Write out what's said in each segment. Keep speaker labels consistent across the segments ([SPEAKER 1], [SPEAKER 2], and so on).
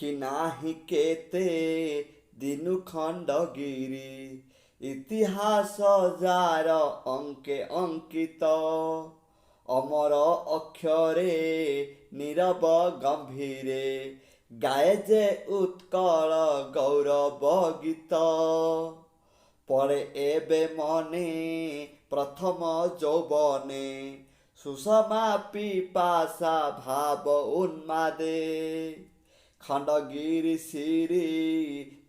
[SPEAKER 1] ଦେଖି ନାହିଁ କେତେ ଦିନୁ ଖଣ୍ଡଗିରି, ଇତିହାସ ଯାର ଅଙ୍କେ ଅଙ୍କିତ। ଅମର ଅକ୍ଷରେ ନୀରବ ଗମ୍ଭୀରେ ଗାଏ ଯେ ଉତ୍କଳ ଗୌରବ ଗୀତ। ପଡ଼େ ଏବେ ମନେ ପ୍ରଥମ ଯୌବନେ, ସୁଷମା ପିପାସା ଭାବ ଉନ୍ମାଦେ। ଖଣ୍ଡଗିରି ଶିରୀ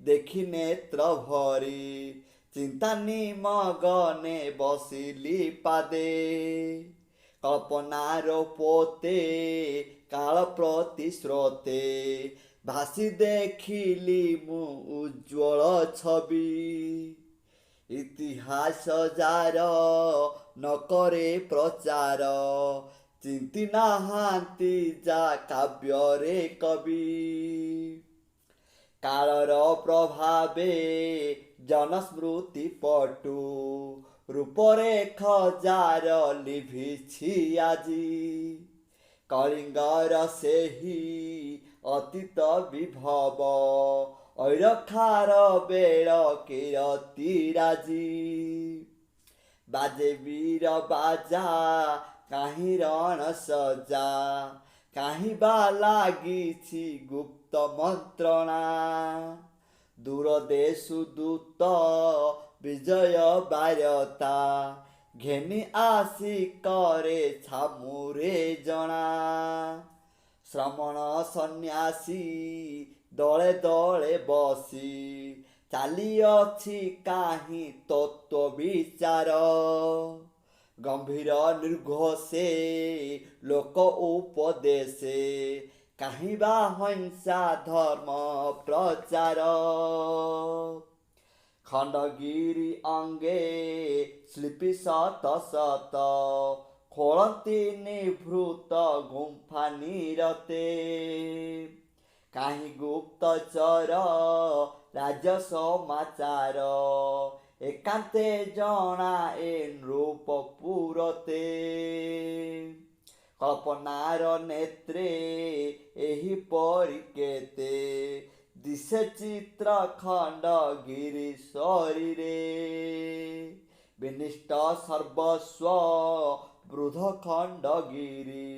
[SPEAKER 1] ଦେଖି ନେତ୍ର ଭରି, ଚିନ୍ତା ନିମଗନେ ବସିଲି ପାଦେ। କଳ୍ପନାର ପୋତେ କାଳ ପ୍ରତିସ୍ରୋତେ ଭାସି ଦେଖିଲି ମୁଁ ଉଜ୍ଜ୍ୱଳ ଛବି। ଇତିହାସ ଯାର ନ କରେ ପ୍ରଚାର, ଚିନ୍ତି ନାହାନ୍ତି ଯା କାବ୍ୟରେ କବି। କାଳର ପ୍ରଭାବେ ଜନସ୍ମୃତି ପଟୁ ରୂପରେଖ ଯାର ଲିଭିଛି ଆଜି। କଳିଙ୍ଗର ସେହି ଅତୀତ ବିଭବ ଐରଖାର ବେଳ କିରତି ରାଜି। ବାଜେ ବୀର ବାଜା କାହିଁ ରଣ ସଜା, କାହିଁ ବା ଲାଗିଛି ଗୁପ୍ତ ମନ୍ତ୍ରଣା। ଦୂର ଦେଶୁ ଦୂତ ବିଜୟ ବାର୍ତ୍ତା ଘେନି ଆସି କରେ ଛାମୁରେ ଜଣା। ଶ୍ରମଣ ସନ୍ନ୍ୟାସୀ ଦଳେ ଦଳେ ବସି ଚାଲିଅଛି କାହିଁ ତତ୍ତ୍ୱ ବିଚାର। ଗମ୍ଭୀର ନିର୍ଘୋଷେ ଲୋକ ଉପଦେଶେ କାହିଁ ବା ହିଂସା ଧର୍ମ ପ୍ରଚାର। ଖଣ୍ଡଗିରି ଅଙ୍ଗେ ଶିଳ୍ପୀ ଶତ ଶତ ଖୋଳନ୍ତି ନିଭୃତ ଗୁମ୍ଫା ନିରତେ। କାହିଁ ଗୁପ୍ତଚର ରାଜ ସମାଚାର ଏକାନ୍ତେ ଜଣା ଏ ନୃପ ପୁରତେ। କଳ୍ପନାର ନେତ୍ରେ ଏହିପରି କେତେ ଦିଶେ ଚିତ୍ର ଖଣ୍ଡଗିରି ଶରୀରେ। ବିନିଷ୍ଟ ସର୍ବସ୍ୱ ବୃଦ୍ଧ ଖଣ୍ଡଗିରି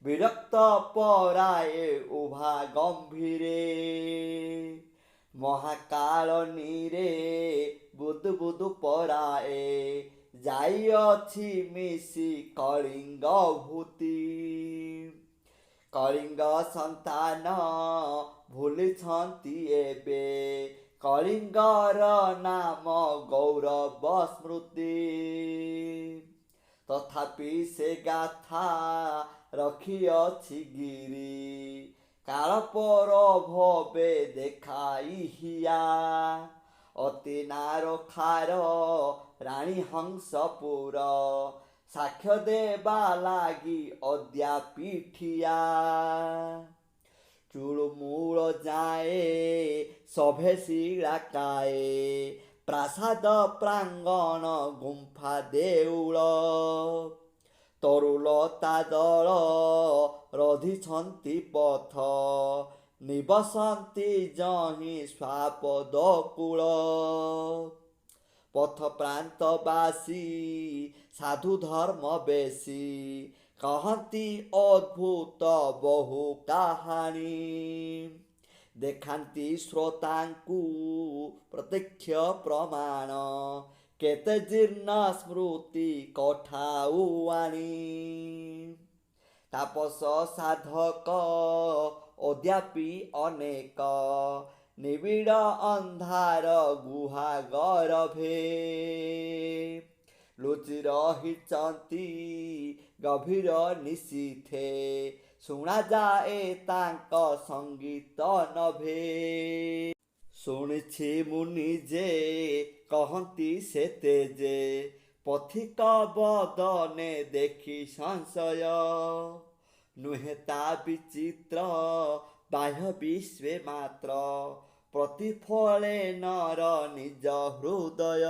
[SPEAKER 1] ବିରକ୍ତ ପରାଏ ଉଭା ଗମ୍ଭୀରେ। ମହାକାଳନୀରେ ବୁଦୁ ବୁଦୁ ପରାଏ ଯାଇଅଛି ମିଶି କଳିଙ୍ଗ ଭୂତି। କଳିଙ୍ଗ ସନ୍ତାନ ଭୁଲିଛନ୍ତି ଏବେ କଳିଙ୍ଗର ନାମ ଗୌରବ ସ୍ମୃତି। ତଥାପି ସେ ଗାଥା ରଖିଅଛି ଗିରି, କାଳ ପର ଭବେ ଦେଖାଇ ହିଆ। ଅତି ନାରଖାର ରାଣୀ ହଂସପୁର ସାକ୍ଷ୍ୟ ଦେବା ଲାଗି ଅଦ୍ୟାପି ଠିଆ। ଚୂଳମୂଳ ଯାଏ ସଭେ ଶିଳାକାଏ ପ୍ରାସାଦ ପ୍ରାଙ୍ଗଣ ଗୁମ୍ଫା ଦେଉଳ। ତରୁଲତା ଦଳ ରଧିଛନ୍ତି ପଥ ନିବସନ୍ତି ଯହିଁ ସ୍ୱାପଦକୂଳ। ପଥ ପ୍ରାନ୍ତବାସୀ ସାଧୁ ଧର୍ମ ବେଶୀ କହନ୍ତି ଅଦ୍ଭୁତ ବହୁ କାହାଣୀ। ଦେଖାନ୍ତି ଶ୍ରୋତାଙ୍କୁ ପ୍ରତ୍ୟକ୍ଷ ପ୍ରମାଣ କେତେ ଜୀର୍ଣ୍ଣ ସ୍ମୃତି କଠାଉ ଆଣି। ତାପସ ସାଧକ ଅଦ୍ୟାପି ଅନେକ ନିବିଡ଼ ଅନ୍ଧାର ଗୁହା ଗର୍ଭେ ଲୁଚି ରହିଛନ୍ତି ଗଭୀର ନିଶୀଥେ ଶୁଣାଯାଏ ତାଙ୍କ ସଙ୍ଗୀତ ନଭେ। ଶୁଣିଛି ମୁଁ ନିଜେ କହନ୍ତି ସେ ତେଜେ ପଥିକ ବଦନେ ଦେଖି ସଂଶୟ। ନୁହେଁ ତା ବିଚିତ୍ର ବାହ୍ୟ ବିଶ୍ୱେ ମାତ୍ର ପ୍ରତିଫଳେ ନର ନିଜ ହୃଦୟ।